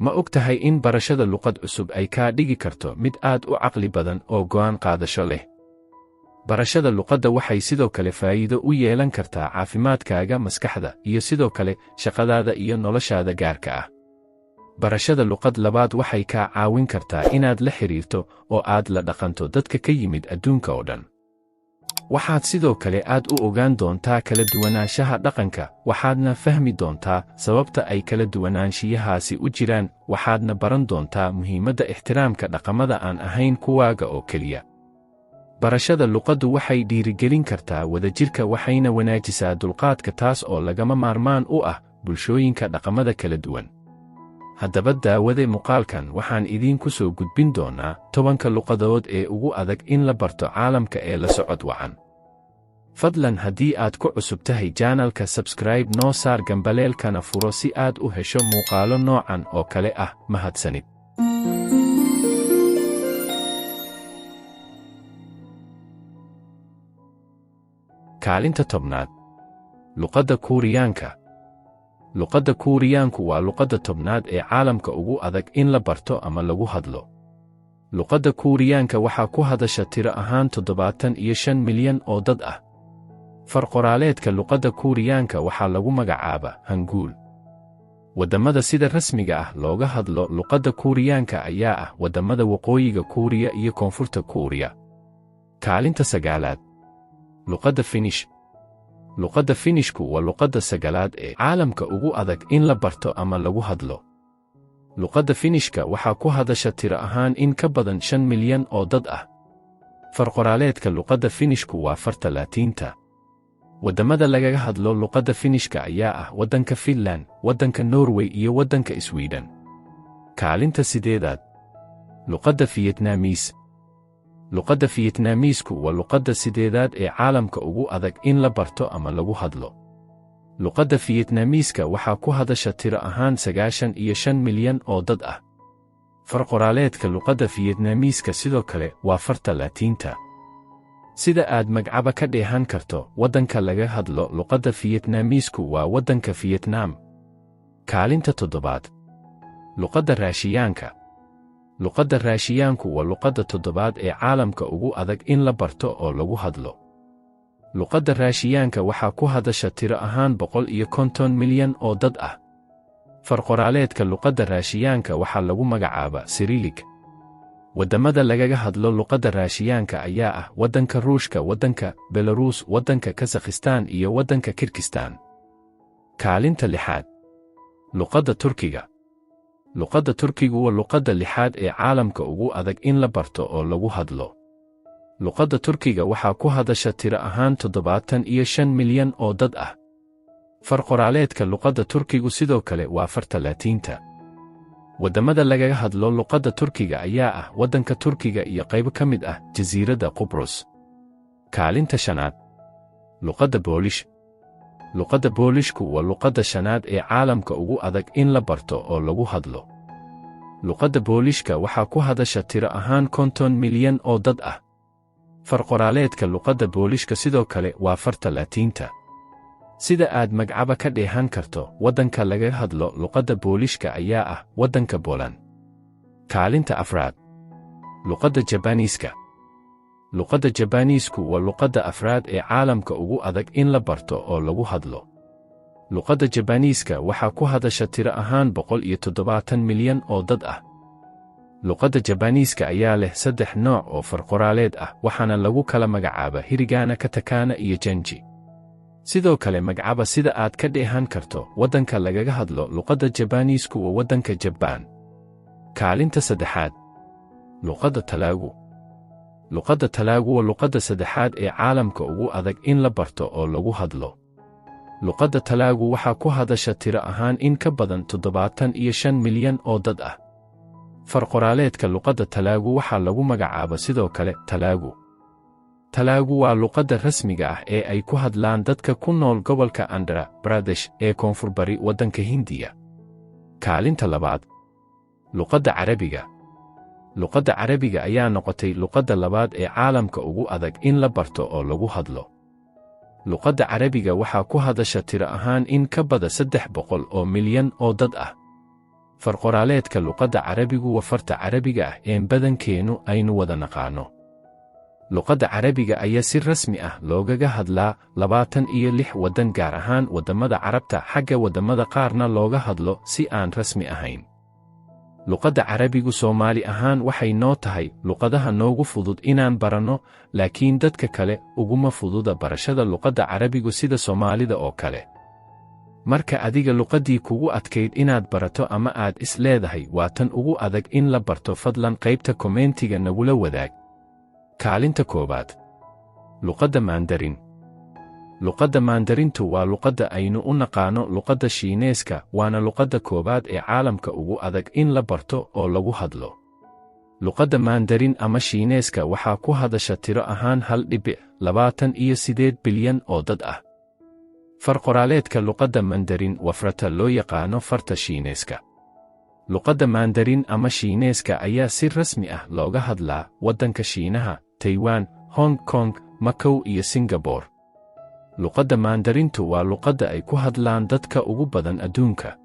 Ma og tahay in barashada luqad cusub ay kaa dhigi karto mid aad u caqli badan oo go'aan qaadasho leh? Barashada luqadda waxay sidoo kale faa'iido u yeelan kartaa caafimaadkaaga maskaxda iyo sidoo kale shaqadaada iyo noloshaada gaarka ah. Barashada luqad labaad waxay kaa caawin kartaa inaad la xiriirto oo aad la dhaqanto dadka ka yimid adduunka oo dhan. Waxaad sidoo kale aad u ogaan doontaa kala duwanaanshaha dhaqanka, waxaadna fahmi doontaa sababta ay kala duwanaanshiyahaasi u jiraan, waxaadna baran doontaa muhiimadda ixtiraamka dhaqamada aan ahayn kuwaaga oo keliya. Barashada luqaddu waxay dhiirigelin kartaa wadajirka waxayna wanaajisaa dulqaadka, taas oo lagama maarmaan u ah bulshooyinka dhaqamada kala duwan. Haddaba daawade, muuqaalkan waxaan idiin ku soo gudbin doonaa 10ka luqadood ee ugu adag in la barto caalamka ee la socod wacan. Fadlan haddii aad ku cusub tahay channelka, subscribe noo saar, gambaleelkana furo si aad u hesho muuqaalo noocan oo kale ah. Mahadsanid. Kaalinta 10aad, luqadda Kuuriyaanka. Luqadda Kuuriyaanku waa luqadda 10aad ee caalamka ugu adag in la barto ama lagu hadlo. Luqadda Kuuriyaanka waxaa ku hadasha tiro ahaan 75 milyan oo dad ah. Farqoraaleedka luqadda Kuuriyaanka waxaa lagu magacaaba Hanguul. Waddamada sida rasmiga ah looga hadlo luqadda Kuuriyaanka ayaa ah waddamada Waqooyiga Kuuriya iyo Koonfurta Kuuriya. Kaalinta 9aad, luqadda Finish. Luqadda Finishku waa luqadda 9aad ee caalamka ugu adag in la barto ama lagu hadlo. Luqadda Finishka waxaa ku hadasha tiro ahaan in ka badan 5 milyan oo dad ah. Farqoraaleedka luqadda Finishku waa farta Laatiinta. Waddamada lagaga hadlo luqadda Finishka ayaa ah waddanka Finland, waddanka Norway iyo waddanka Sweden. Kaalinta 8aad, luqadda Fiyetnaamiis. Luqadda Fiyetnaamiisku waa luqadda 8aad ee caalamka ugu adag in la barto ama lagu hadlo. Luqadda Fiyetnaamiiska waxaa ku hadasha tiro ahaan 95 milyan oo dad ah. Farqoraaleedka luqadda Fiyetnaamiiska sidoo kale waa farta Laatiinta. Sida aad magcaba ka dheehan karto, waddanka laga hadlo luqadda Fiyetnaamiisku waa waddanka Fiyetnaam. Kaalinta 7aad, luqadda Raashiyaanka. Luqadda Raashiyaanku waa luqadda 7aad ee caalamka ugu adag in la barto oo lagu hadlo. Luqadda Raashiyaanka waxaa ku hadasha tiro ahaan 150 milyan oo dad ah. Farqoraaleedka luqadda Raashiyaanka waxaa lagu magacaabaa Sirilig. Waddamada lagaga hadlo luqadda Raashiyaanka ayaa ah waddanka Ruushka, waddanka Belaruus, waddanka Kasakhistaan iyo waddanka Kirgistaan. Kaalinta 6aad, luqadda Turkiga. Luqadda Turkigu waa luqadda 6aad ee caalamka ugu adag in la barto oo lagu hadlo. Luqadda Turkiga waxaa ku hadasha tiro ahaan 75 milyan oo dad ah. Farqoraaleedka luqadda Turkigu sidoo kale waa farta Laatiinta. Waddamada lagaga hadlo luqadda Turkiga ayaa ah waddanka Turkiga iyo qaybo ka mid ah jasiiradda Qubrus. Kaalinta 5aad, luqadda Boolish. Luqadda Boolishku waa luqadda 5aad ee caalamka ugu adag in la barto oo lagu hadlo. Luqadda Boolishka waxaa ku hadasha tiro ahaan 50 milyan oo dad ah. Farqoraaleedka luqadda Boolishka sidoo kale waa farta Laatiinta. Sida aad magcaba ka dheehan karto, waddanka laga hadlo luqadda Boolishka ayaa ah waddanka Boland. Kaalinta 4aad, luqadda Jabaniiska. Luqadda Jabaniisku waa luqadda 4aad ee caalamka ugu adag in la barto oo lagu hadlo. Luqadda Jabaniiska waxaa ku hadasha tiro ahaan 170 milyan oo dad ah. Luqadda Jabaniiska ayaa leh saddex nooc oo farqoraaleed ah, waxaana lagu kala magacaaba Hirigana, Katakana iyo Janji. Sidoo kale magcaba sida aad ka dheehan karto, waddanka lagaga hadlo luqadda Jabaniisku waa waddanka Jabaan. Kaalinta 3aad, luqadda Talaagu. Luqadda Talaagu waa luqadda 3aad ee caalamka ugu adag in la barto oo lagu hadlo. Luqadda Talaagu waxaa ku hadasha tiro ahaan in ka badan 75 milyan oo dad ah. Farqoraaleedka luqadda Talaagu waxaa lagu magacaaba sidoo kale Talaagu. Talaagu waa luqadda rasmiga ah ee ay ku hadlaan dadka ku nool gobolka Andhra Pradesh ee koonfur bari waddanka Hindiya. Kaalinta 2aad, luqadda Carabiga. Luqadda Carabiga ayaa noqotay luqadda 2aad ee caalamka ugu adag in la barto oo lagu hadlo. Luqadda Carabiga waxaa ku hadasha tiro ahaan in ka bada 300 oo milyan oo dad ah. Farqoraaleedka luqadda Carabigu waa farta Carabiga ah een badankeennu aynu wada naqaano. Luqadda Carabiga ayaa si rasmi ah loogaga hadlaa 26 waddan, gaar ahaan waddamada Carabta, xagga waddamada qaarna looga hadlo si aan rasmi ahayn. Luqadda Carabigu Soomaali ahaan waxay noo tahay luqadaha noogu fudud inaan baranno, laakiin dadka kale uguma fududa barashada luqadda Carabigu sida Soomaalida oo kale. Marka adiga luqaddii kugu adkayd inaad barato ama aad is leedahay waa tan ugu adag in la barto, fadlan qaybta kommentiga nagula wadaag. Kaalinta koowaad, luqadda Maandarin. Luqadda Maandarintu waa luqadda aynu u naqaano luqadda Shiineeska, waana luqadda koowaad ee caalamka ugu adag in la barto oo lagu hadlo. Luqadda Maandarin ama Shiineeska waxaa ku hadasha tiro ahaan 1.28 bilyan oo dad ah. Farqoraaleedka luqadda Mandarin waa farta loo yaqaano farta Shiineeska. Luqadda Maandarin ama Shiineeska ayaa si rasmi ah looga hadlaa waddanka Shiinaha, Taiwan, Hong Kong, Makow iyo Singabore. Luqadda Maandarintu waa luqadda ay ku hadlaan dadka ugu badan adduunka.